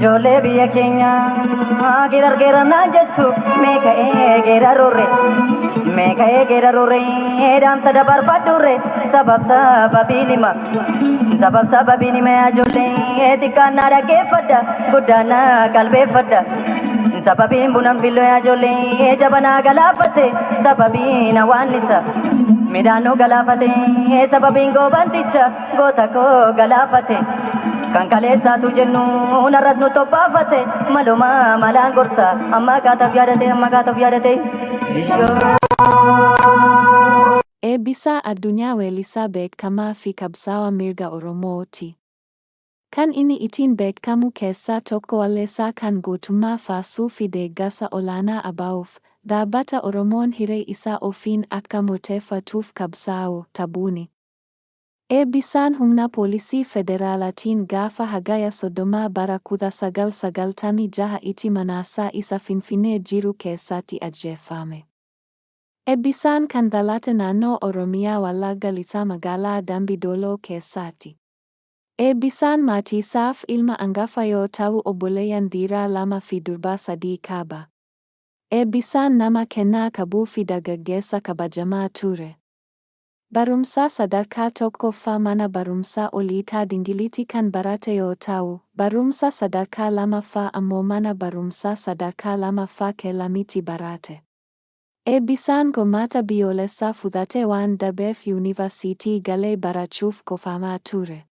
Ijoollee biyya keenyaa geerar geerarnaan jettu mee ka'ee geerarurre mee ka'ee geerarurre dhaamsa dabarfadhurre sabab sababiin hima sabab sababiin hima ijoollee xiqqaan na dhaggeeffadha guddaan na qalbeeffadha sababiin bunan filloo ijoollee jabanaa galaafate sababiin hawaannisa midhaan nu galaafate sababiin goobanticha goota koo galaafate. Kan kaleessaatu jennu narras nu tobbaafate maluma malaan gorsa amma kaataaf yaadate amma kaataaf yaadate. Eebbisaa Addunyaa weellisaa beekamaa fi qabsaa'aa mirga Oromooti. Kan inni ittiin beekamu keessaa tokko walleessaa kan gootummaa faarsuu fi deeggarsa olaanaa ABO'f, dhaabbata Oromoon hiree isaa ofiin akka murteeffatuuf qabsaa'u ta'uuni. Eebbisaan humna poolisii federaalaatiin gaafa Hagaya 30 bara 1996 itti manasaa isa Finfinnee jiru keessatti ajjeefame. Eebbisaan kan dhalate naannoo Oromiyaa Wallagga Lixaa magaalaa Dambi Dooloo keessatti. Eebbisaan maatiisaaf ilma angafa yoo ta'u obboleeyyan dhiiraa lama fi durba sadii qaba. Eebbisaan nama kennaa qabuu fi dargaggeessa kabajamaa ture. Barumsa sadarkaa tokkoffaa mana barumsaa Oliitaa Dingilitti kan barate yoo ta'u, barumsa sadarkaa lammaffaa ammoo mana barumsaa sadarkaa lammaffaa Qellamitti barate. Eebbisaan qormaata biyyoolessaa fudhatee waan darbeef yuunivarsiitii galee barachuuf qophaa'aa ture.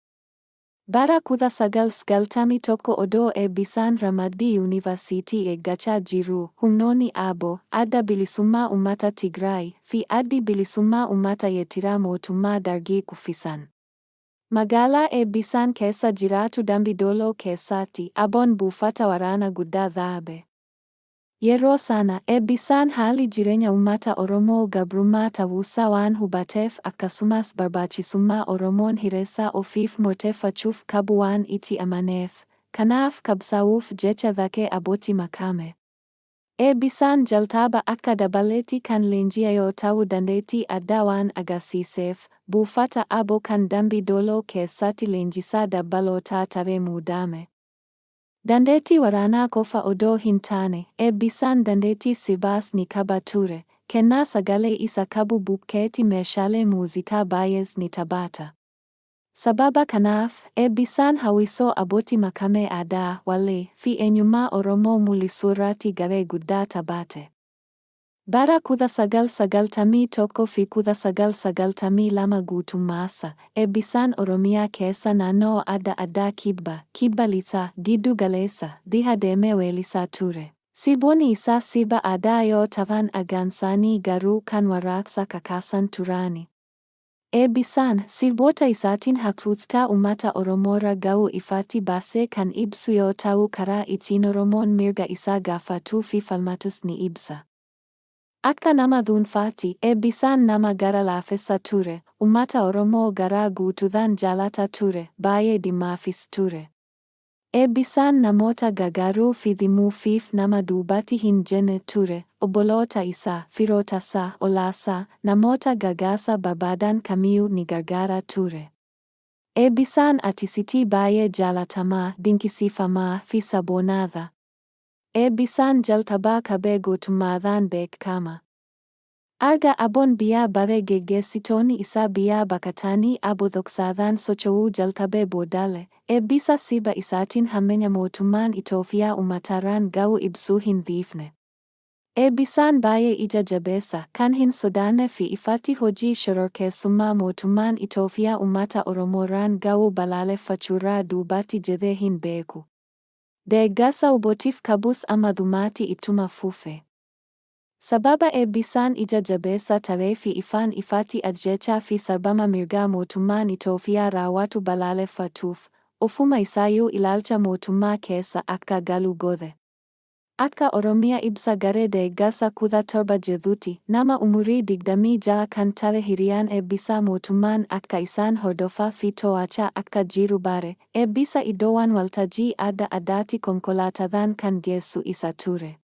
Bara 1991 odoo Eebbisaan ramaddii yuunivarsiitii eeggachaa jiruu, humnoonni ABO, Adda Bilisummaa Uummata Tigraay, fi Addi Bilisummaa Uummata Eertiraa mootummaa Dargii kuffisan. Magaalaa Eebbisaan keessa jiraatu Dambi Dooloo keessatti, ABO'n buufata waraanaa guddaa dhaabe. Yeroo sana, Eebbisaan haalli jireenya uummata Oromoo gabrummaa ta'uusaa waan hubateef akkasumas barbaachisummaa Oromoon hireessaa ofiif murteeffachuuf qabu waan itti amaneef, kanaaf qabsaa'uuf jecha dhaqee ABO'tti makame. Eebbisaan jalqaba akka dabaleetti kan leenji'e yoo ta'u dandeettii addaa waan agarsiiseef, buufata ABO kan Dambi Dooloo keessatti leenjisaa dabalootaa ta'ee muudame. Dandeettii waraanaa qofa odoo hin taane, Eebbisaan dandeettii sirbaas ni qaba ture, kennaa sagalee isa qabu bukkeetti meeshaalee muuziqaa baay'ees ni taphata. Sababa kanaaf, Eebbisaan hawwisoo ABO'tti makamee aadaa, wallee, fi eenyummaa Oromoo mul'isuurratti gahee guddaa taphate. Bara 1991 fi 1992 guutummaasa, Eebbisaan Oromiyaa keessa naannoo adda addaa Kibba, Kibba Lixaa, Giddu Galeessa, Dhiha deemee weellisaa ture. Sirboonni isaa sirba aadaa yoo ta'an ergaansaanii garuu kan warraaqsa kakaasan turani. Eebbisaan sirboota isaatiin hacuuccaa uummata Oromoorra ga'u ifatti baasee kan ibsu yoo ta'u karaa ittiin Oromoon mirga isaa gaafatuu fi falmatus ni ibsa. Akka nama dhuunfaatti, Eebbisaan nama gara laafessa ture, uummata Oromoo garaa guutuudhaan jaalata ture, baay'ee dhimmaafis ture. Eebbisaan namoota gargaaruu fi dhimmuufiif nama duubatti hin jenne ture, obboloota isaa, firootasaa, ollaasaa, namoota gargaarsa barbaadan kamiyyuu ni gargaara ture. Eebbisaan artistii baay'ee jaalatamaa, dinqisiifamaa fi sabboonaadha. Eebbisaan jalqabaa qabee gootummaadhaan beekama. Erga ABO'n biyyaa bahee geggeessitoonni isaa biyyaa baqatanii ABO dhoksaadhaan socho'uu jalqabee boodallee, Eebbisa sirba isaatiin hammeenya mootummaan Itoophiyaa uummatarraan ga'u ibsuu hin dhiifne. Eebbisaan baay'ee ija jabeessa, kan hin sodaanne fi ifatti hojii shororkeessummaa mootummaan Itoophiyaa uummata Oromoorraan ga'u balaaleffachuurraa duubatti jedhee hin beeku. Deeggarsa WBO'tiif qabus amma dhumaatti ittuma fufe. Sababa Eebbisaan ija jabeessa ta'ee fi ifaan ifatti ajjeechaa fi sarbama mirgaa mootummaan Itoophiyaa raawwatu balaaleffatuuf, ofuma isaayyuu ilaalcha mootummaa keessa akka galu godhe. Akka Oromiyaa ibsa garee deeggarsa 17 jedhutti, nama umurii 26 kan ta'e hiriyaan Eebbisaa mootummaan akka isaan hordofaa fi to'achaa akka jiru bare, Eebbisa iddoowwan waltajjii adda addaatti konkolaataadhaan kan geessu isa ture.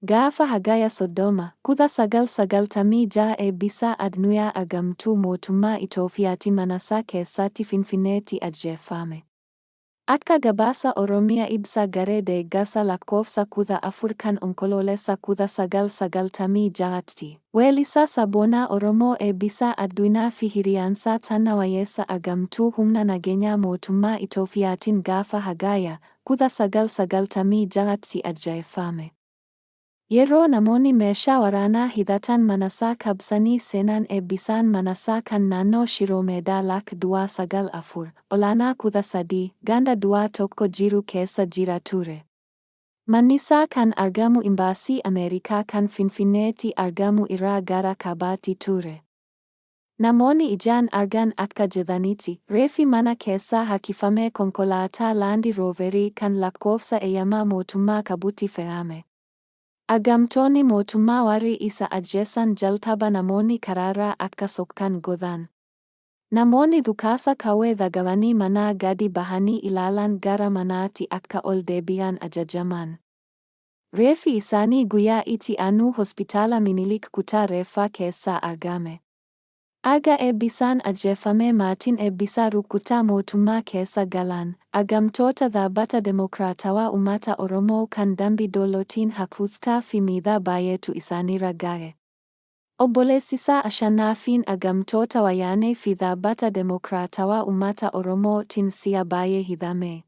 Gaafa Hagaya 30, 1996 Eebbisaa Addunyaa argamtuu mootummaa Itoophiyaatiin manasaa keessatti Finfinneetti ajjeefame. Akka gabaasa Oromiyaa ibsa garee deeggarsa lakkoofsa 14 kan Onkoloolessa 1996tti, weellisaa sabboonaa Oromoo Eebbisaa Addunyaa fi hiriyaansaa Tannaa Wayyeessaa Agamtuu humna nageenyaa mootummaa Itoophiyaatiin gaafa Hagaya 1996tti ajjeefame. Yeroo namoonni meeshaa waraanaa hidhatan manasaa cabsanii seenan Eebbisaan manasaa kan naannoo Shiroomeedaa Lak Duwwaa 94, Olaanaa 13, Ganda Duwwaa 1 jiru keessa jira ture. Mannisaa kan argamu Imbaasii Ameerikaa kan Finfinneetti argamu irraa gara kaabaatti ture. Namoonni ijaan argan akka jedhanitti, reeffi mana keessaa harkifamee konkolaataa Laandi Rooverii kan lakkoofsa eeyyamaa mootummaa qabutti fe'ame. Agamtoonni mootummaa warri isa ajjeesan jalqaba namoonni karaarra akka sokkan godhan. Namoonni dhukaasa qawwee dhaga'anii manaa gadi bahanii ilaalan gara manaatti akka ol deebi'an ajajaman. Reeffi isaanii guyyaa itti aanu hospitaala Minilik kutaa reeffaa keessaa argame. Erga Eebbisaan ajjeefamee maatiin Eebbisaa rukuttaa mootummaa keessa galan, agamtoota Dhaabbata Demokraatawaa Uummata Oromoo kan Dambi Dollootiin hacuuccaa fi miidhaa baay'eetu isaanirra ga'e. Obboleessisaa Ashannaafiin agamtoota Wayyaanee fi Dhaabbata Demokraatawaa Uummata Oromoo tiin si'a baay'ee hidhame.